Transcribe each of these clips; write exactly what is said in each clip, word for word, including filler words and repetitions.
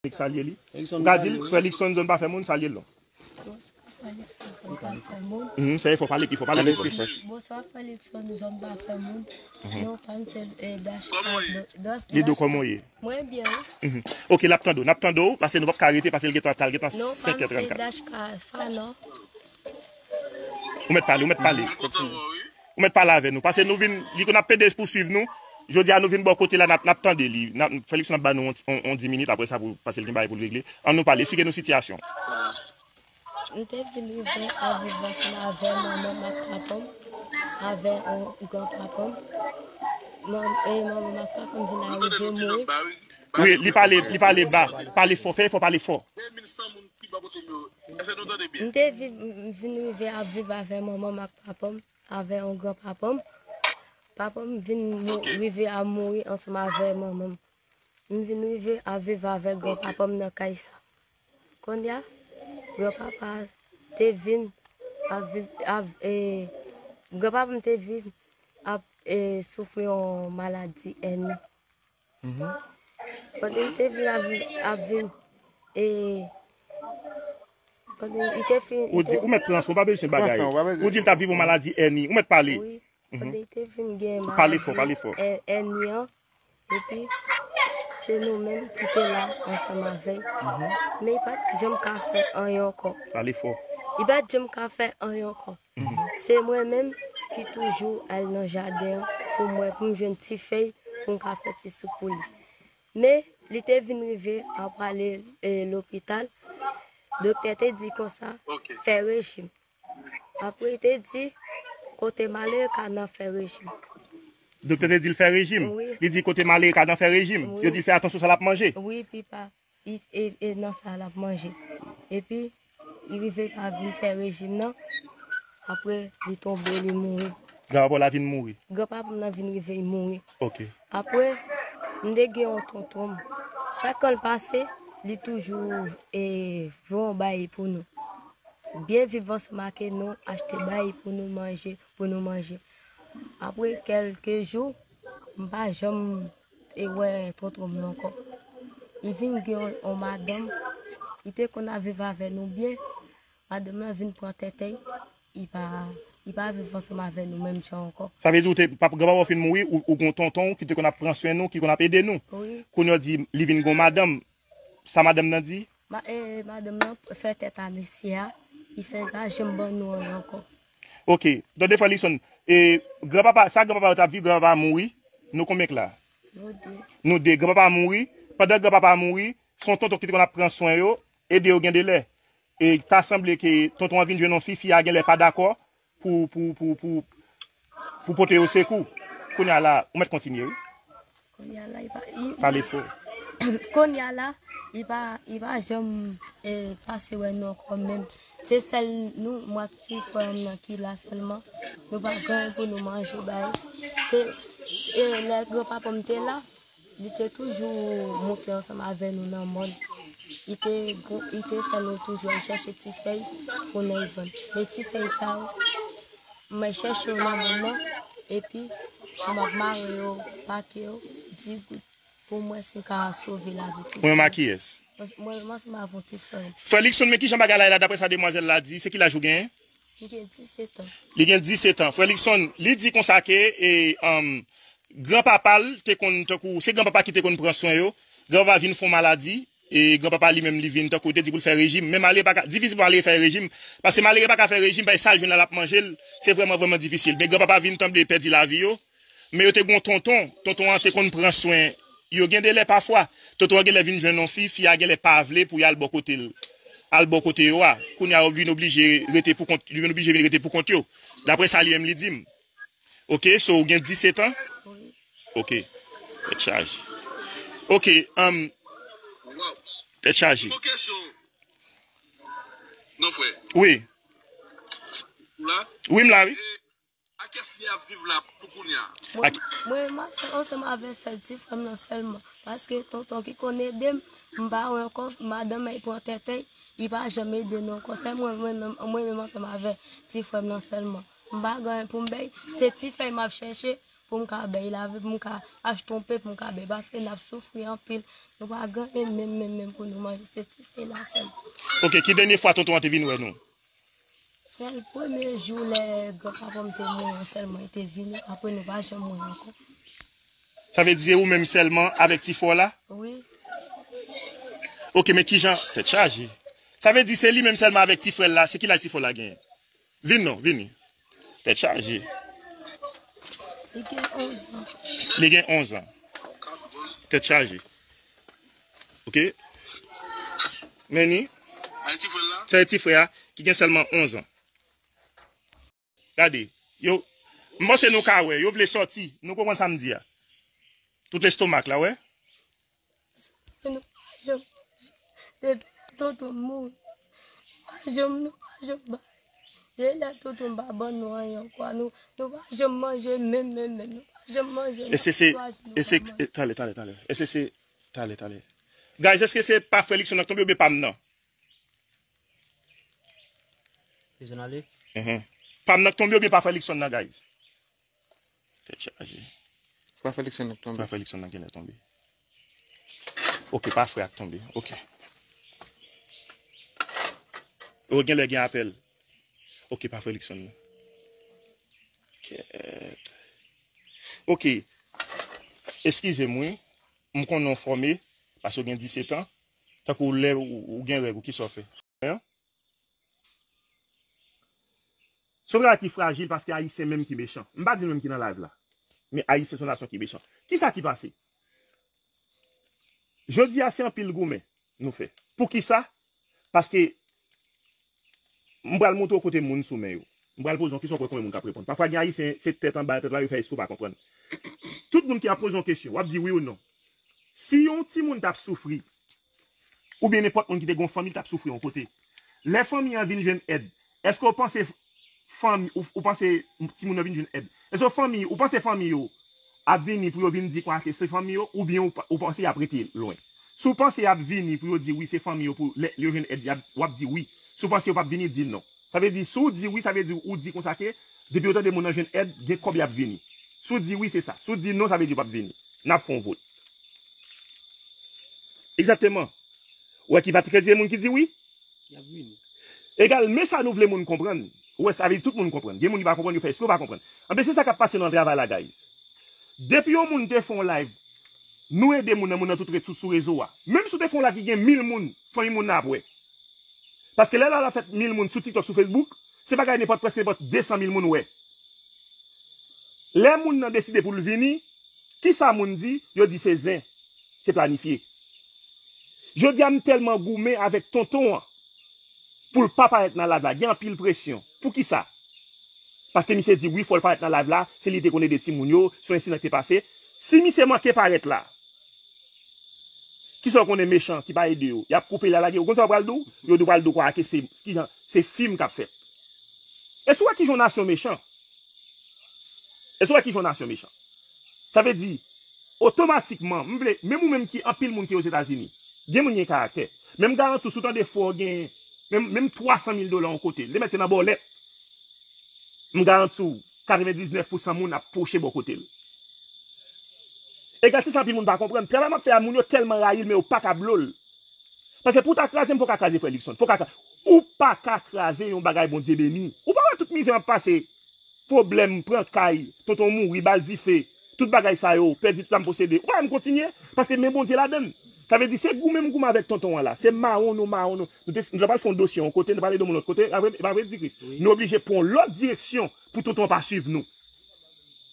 Nick salye li. Ou ka di l, frè Likson, zòn pa fè moun, salye l non. Bonswa, frè Likson, zòn pa fè moun. Mhm, fè efò, pale pi fò, pale pi fò. Bonswa, frè Likson, zòn pa fè moun. Non, pa m se, eh, Dashka, Dos. Lido, kòman w ye? Mwen byen, wi. Mhm. Ok, l ap tande w, n ap tande w, paske nou p ap ka rete, paske l gentan, l gentan senkè trannkat. Non, pa m se Dashka Fana. Ou mèt pale, ou mèt pale. Ou mèt pale avè nou. Paske nou vin, li konn ap pede pouswiv nou. Jodi a nou vin bò kote la, n ap, n ap tande li. N ap, Felix, n ap ba nou on, on, on dis minit apre sa, pou, paske l gen bagay pou l regle. Ann nou pale, esplike nou sitiyasyon. M te vin rive ap viv ansanm avè manman m ak papa m, avè on granpapa m. Man-, e manman m ak papa m vin arive mouri. Wi, li pale, li pale ba. Pale fò, fè efò pale fò. M te vi-, m vin rive ap viv avè manman m ak papa m, avè yon granpapa m. Papa m vin mou-, rive ap mouri ansanm avè manman m. M vin rive ap viv avè granpapa m nan kay sa. Kounye a, granpapa te vin ap viv, ap, e, granpapa m te vin ap, e, soufri yon maladi èni. Mhm. Pandan li te vin ap vin, ap vin, e, pandan li te fin, ou di, ou mèt pran san, ou pa bezwen bagay. Ou di l t ap viv yon maladi èni. Ou mèt pale. Wi. Mhm. Pandan li te vin gen maladi èni an, epi se nou menm ki te la ansanm avè l. Mhm. Men li pa t janm ka fè anyen ankò. Pale fò. Li pa t janm ka fè anyen ankò. Mhm. Se mwen menm ki toujou al nan jaden an pou m wè, pou m jwenn ti fèy pou m ka fè ti soup pou li. Men, li te vin rive ap prale, e, lopital. Doktè te di konsa, fè rejim. Apre, li te di, kote malere ka nan fè rejim. Doktè te di l fè rejim? Wi. Li di kote malere ka nan fè rejim? Wi. Yo di l fè atansyon sa l ap manje? Wi, pipa. Li, e, e nan sa l ap manje. Epi, li rive pa vin fè rejim nan. Apre, li tonbe, li mouri. Granpapa w la vin mouri? Granpapa m nan vin rive, li mouri. Ok. Apre, m te gen yon tonton m. Chak kan l pase, li toujou, e, voye yon bagay pou nou. Byen viv ansanm ak nou, achte bagay pou nou manje, pou nou manje. Apre kèlke jou, m pa janm e wè tonton m nan ankò. Li vin gen yon, yon madanm, li te konn ap viv avè nou byen. Madanm nan vin pran tètèy, li pa, li pa viv ansanm avè nou menm jan ankò. Sa vle di ou te, pap-, granpapa w fin mouri, ou, ou gon tonton w ki te konn ap pran swen nou, ki konn ap ede nou. Wi. Kounye a w di li vin gon madanm. Sa madanm nan di? Ma-, e, madanm nan fè tèt a mesye a, li fè li pa janm ban nou anyen ankò. Ok. Tande frè Likson, e, granpapa, sa granpapa yo t ap viv, granpapa mouri. Nou konbyen k la? Nou de. Nou de. Granpapa mouri. Pandan granpapa mouri, se yon tonton ki te konn ap pran swen yo, ede yo gen de lè. E ta sanble ke tonton an vin jwenn yon fi, fi a gen lè pa dakò pou, pou, pou, pou, pou pote yo sekou. Kounye a la, ou mèt kontinye, wi. Kounye a la, li pa, li, pale fò. Kounye a la, li pa, li pa janm, e, pase wè nou ankò menm. Se sèl nou, mwen ak ti frè m nan ki la sèlman. Nou pa gen anyen pou nou manje bay. Se, e, lè granpapa m te la, li te toujou moute ansanm avè nou nan mòn. Li te, li te fè nou toujou al chèche ti fèy pou n al vann. Men ti fèy sa yo, mwen chèche yo nan mòn nan, epi m ap mare yo, pake yo, di goud, pou m wè si m ka sove lavi ti frè m. Ou menm ak kiyès? Mwen, mwen menm ansanm avè yon ti frè m. Frè Likson, men kijan bagay la ye la, daprè sa demwazèl la di, se ki laj ou genyen? M gen disèt an. Li gen disèt an. Frè Likson, li di konsa ke, e, um, granpapa l te konn, tankou, se granpapa ki te konn pran swen yo. Granpapa vin fè yon maladi, e granpapa li menm li vin, tankou, te di pou l fè rejim. Men malere pa ka, difisil pou malere fè rejim. Paske malere pa ka fè rejim, paske sa l jwenn la l ap manje l. Se vrèman, vrèman difisil. Men granpapa vin tanble pèdi lavi yo. Men yo te gon tonton, tonton an te konn pran swen yo gen de lè pafwa. Tonton an gen lè vin jwenn yon fi, fi a gen lè pa vle pou y al bò kote l, al bò kote yo a. Kounye a yo vin oblije rete pou kont, yo vin oblije vin rete pou kont yo. Daprè sa li menm li di m. Ok, so ou gen disèt an? Wi. Ok. Tèt chaje. Ok, um, tèt chaje. Wi. Wi, m la, wi. Ak kiyès li ap viv la pou kounye a? Mwen, mwen menm ansanm avè sèl ti frè m nan sèlman. Paske tonton ki konn ede m, m pa wè ankò, madanm mwen pran tètèy, li pa janm ede nou ankò. Sèl mwen, mwen menm, mwen menm ansanm avè ti frè m nan sèlman. M pa gen anyen pou m bay. Se ti fèy m ap chèche pou m ka bay lavi, pou m ka achte yon pen, pou m ka bay, paske n ap soufri anpil. Nou pa genyen menm, menm, menm pou nou manje, se ti fen la sèlman. Ok, ki dènye fwa tonton an te vin wè nou? Sèl premye jou lè granpapa m te mouri an sèlman li te vini, apre nou pa janm wè ankò. Sa vle di se ou menm sèlman avèk ti frè w la? Wi. Ok, men kijan? Tèt chaje. Sa vle di se li menm sèlman avèk ti frè l la. Se ki laj ti frè w la genyen? Vin non, vini. Tèt chaje. Li gen onz an. Li gen onz an. Tèt chaje. Ok. Men ni. Se ti frè a ki gen sèlman onz an. Gade. Yo, m panse nou ka wè. Yo vle sòti. Nou konprann sa m di a? Tout lestomak la, wè. Nou pa janm manje. Depi lè tonton mouri, nou pa janm, nou pa janm bay. Depi lè tonton pa ban nou anyen ankò, nou, nou pa janm manje menm, menm, menm. Nou pa janm manje. E se, se, e se, e, talè, talè, talè. E se, se, talè, talè. Guys, èske se pa frè Luckson nan k tonbe oubyen pa m nan? Luckson ale? Mhm. Pa m nan k tonbe oubyen pa frè Luckson nan, guys? Tèt chaje. Pa frè Luckson nan k tonbe. Pa frè Luckson nan genlè tonbe. Ok, pa frè a k tonbe. Ok. O, genlè gen apèl. Ok, pa frè Luckson nan. Kèt. Ok. Eskize m, wi. M konnen w fòme, paske w gen disèt an. Tankou lè ou, ou gen règ ou, kisa w fè? Se yon bagay ki frajil paske Ayisyen menm ki mechan. M pa di nou menm ki nan live la. Men Ayisyen se yon nasyon ki mechan. Kisa ki pase? Jodi a se anpil goumen nou fè. Poukisa? Paske m pral montre w kote moun sou men yo. M pral poze yon kesyon pou w wè konbyen moun k ap reponn. Pafwa gen Ayisyen se tèt anba tèt la yo fè espre w pa konprann. Tout moun ki ap poze yon kesyon, w ap di wi ou non. Si yon timoun t ap soufri, oubyen nenpòt moun ki te gen yon fanmi ki t ap soufri yon kote, lè fanmi an vin jwenn èd, èske w panse fanmi, ou, ou panse timoun nan vin jwenn èd? Èske fanmi, ou panse fanmi yo ap vini pou yo vin di konsa ke se fanmi yo, oubyen ou, ou panse y ap rete lwen? Si w panse y ap vini pou yo di wi, se fanmi yo, pou lè yo jwenn èd, y ap, w ap di wi. Si w panse yo p ap vini, di non. Sa vle di, si w di wi, sa vle di ou di konsa ke depi yo tande moun nan jwenn èd, gen kòb y ap vini. Si w di wi, se sa. Si w di non, sa vle di yo p ap vini. N ap fè yon vot. Egzakteman. Ou wè ki va ti kredye moun ki di wi? Y ap vini. Egal, men sa nou vle moun konprann. Ou wè, sa vle tout moun konprann. Gen moun ki pa konprann, yo fè espre yo pa konprann. Anben, se sa k ap pase nan travay la, guys. Depi yon moun te fè yon live, nou ede moun nan, moun nan tout ret sou, sou rezo a. Menm si w te fè yon live ki gen mil moun, fanmi moun nan ap wè. Paske lè live la fèt mil moun sou TikTok, sou Facebook, se pa kay nenpòt, prèske nenpòt de san mil moun wè. Lè moun nan deside pou l vini, kisa moun di? Yo di se zen, se planifye. Jodi a m tèlman goumen avèk tonton an pou l pa parèt nan live la, gen anpil presyon. Poukisa? Paske misye di wi, fò l parèt nan live la, se li te konn ede timoun yo, se yon ensidan ki te pase. Si misye manke parèt la, kisa w konnen mechan ki pa ede yo? Y ap koupe l, y a lage yo. Ou konn sa yo pral di w? Yo di w pral di w kwa ke se, kijan, se fim k ap fèt. Èske w wè kijan yon nasyon mechan? Èske w wè kijan yon nasyon mechan? Sa vle di, otomatikman, m vle, menm ou menm ki anpil moun ki Ozetazini, gen moun gen karaktè. Men m garanti w, si w tande frè w gen menm, menm twa san mil dola yon kote, li te mèt se nan bòlèt. M garanti w, katrevendiznèf pousan moun ap pwoche bò kote l. Egal, se sa anpil moun pa konprann. Travay m ap fè a, moun yo tèlman rayi l, men yo pa ka blo l. Paske pou w ta kraze m, fò w ka kraze frè Luckson. Fò w ka kra-, ou pa ka kraze yon bagay Bondye beni. Ou pa wè tout mizè m ap pase. Pwoblèm, pran kay, tonton mouri, ba l dife, tout bagay sa yo, pèdi tout sa m posede. Ou pa wè m kontinye? Paske men Bondye ladann. Sa vle di, se goumen m goumen avèk tonton an la. Se mawon nou, mawon nou. Nou te, nou ta pral fè yon dosye yon kote, nou pral ede moun lòt kote. E pa vre, e pa vre, di Kris. Nou oblije pran yon lòt direksyon pou tonton an pa swiv nou.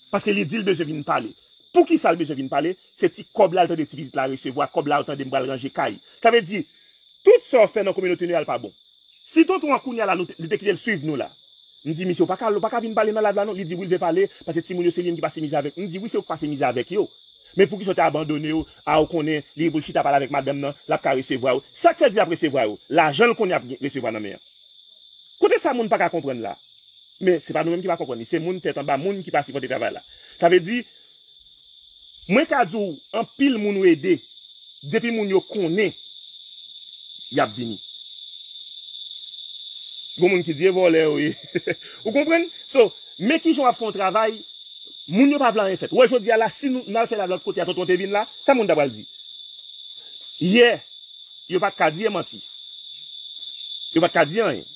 Paske li di l bezwen vin pale. Poukisa l bezwen vin pale? Se ti kòb la l tande ti pitit la resevwa, kòb la yo tande m pral ranje kay. Sa vle di, tout sa w fè nan kominote nou y al pa bon. Si tonton an kounye a la, nou te, li te kite l swiv nou la. M di, misye, ou pa ka, ou pa ka vin pale nan live la non. Li di wi, l vle pale, paske timoun yo se li menm ki pase mizè avèk. M di wi, se ou k pase mizè avèk yo. Men poukisa w te abandone yo? A, ou konnen, li pou l chita pale avèk madanm nan, l ap ka resevwa yo. Sa k fè di l ap resevwa yo? Lajan l konnen ap gen, resevwa nan men an. Kote sa moun pa ka konprann la? Men se pa nou menm ki pa konprann li, se moun tèt anba, moun ki pa sipòte travay la. Sa vle di, mwen ka di w, anpil moun ou ede, depi moun yo konnen, y ap vini. Gon moun ki di e vòlè yo ye. Ou konprann? So, men kijan w ap fè yon travay, Moun yo pa vle anyen fèt. Wè, jodi a la, si nou, n al fè live lòt kote a, tonton te vin la, sa moun ta pral di? Yè, yo pa t ka di e manti. Yo pa t ka di anyen.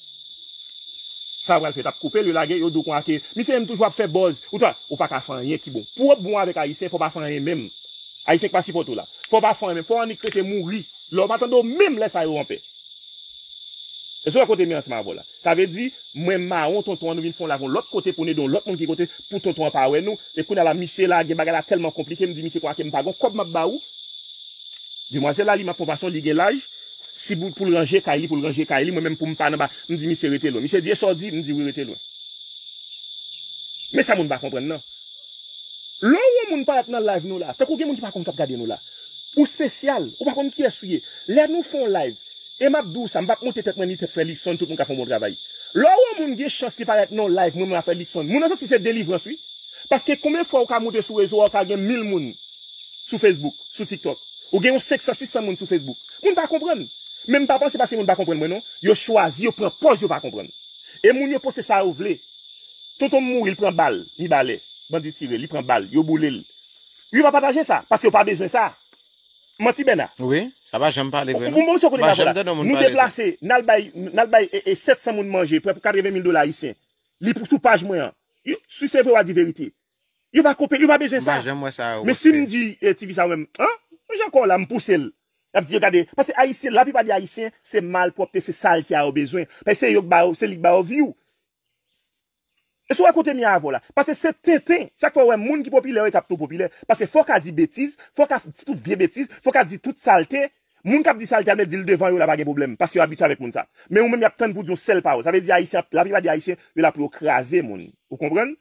Sa yo pral fè, t ap koupe l, yo lage, yo di w konsa ke misye menm toujou ap fè buzz. Ou ta, ou pa ka fè anyen ki bon. Pou w bon avèk Ayisyen, fò w pa fè anyen menm. Ayisyen ki pa sipòte w la. Fò w pa fè anyen menm. Fò w annik rete mouri. Lè w pa tande w menm lè sa yo anpè. E se wè kote m ye ansanm avè w la. Sa vle di, mwen mawon tonton an, nou vin fè yon live yon lòt kote pou n ede yon lòt moun ki kote pou tonton an pa wè nou. E kounye a la, misye la, gen bagay la tèlman konplike, m di misye konsa ke m pa gon kòb m ap ba ou. Demwazèl la, li m ap fè yon fason, li gen laj. Si pou, pou l ranje kay li, pou l ranje kay li, mwen menm pou m pa nan ba, m di misye rete lwen. Misye di, e sa w di? M di wi, rete lwen. Men sa moun pa konprann nan. Lè w wè yon moun parèt nan live nou la, tankou gen moun ki pa konn k ap gade nou la. Ou espesyal, ou pa konn kiyès ou ye. Lè nou fè yon live, e m ap di w sa, m p ap moute tèt mwen ni tèt frè Luckson, tout moun ka fè yon bon travay. Lè w wè yon moun gen chans li parèt nan yon live, mwen menm avè Luckson, moun nan santi se delivrans wi. Paske konbyen fwa ou ka moute sou rezo a, ou ka gen mil moun sou Facebook, sou TikTok. Ou gen yon senk san, sis san moun sou Facebook. Moun pa konprann. Men m pa panse paske moun pa konprann mwen non. Yo chwazi, yo pran pòz yo pa konprann. E moun yo poste sa yo vle. Tonton m mouri, li pran bal, Mibalè. Bandi tire, li pran bal, yo boule l. Yo pa pataje sa, paske yo pa bezwen sa. Manti Bèna. Wi, sa pa janm pale vre non. Ou bon, misye kote Mibalè. Nou deplase, n al bay, n al bay e, e sèt san moun manje, prè pou katreven mil dola ayisyen. Li pou sou paj mwen an. Yo, si se vre, w a di verite. Yo pa kope, yo pa bezwen sa. Pa janm wè sa yo. Men si m di e, tifi sa menm, an? Jan kò w la, m pouse l. Y ap di, gade, paske Ayisyen, laplipa de Ayisyen, se malpwòpte, se salte a yo bezwen. Paske se yo k ba yo, se li k ba yo view. E si w wè kote m ye avè w la. Paske se tenten. Sa k fè w wè moun ki popilè yo, yo k ap tou popilè. Paske fò w ka di betiz, fò w ka di tout vye betiz, fò w ka di tout salte. Moun k ap di salte a, men di l devan yo la pa gen pwoblèm. Paske yo abitye avèk moun sa. Men ou menm, y ap tann pou di yon sèl pawòl. Sa vle di Ayisyen, laplipa de Ayisyen, yo la pou yo kraze moun. Ou konprann?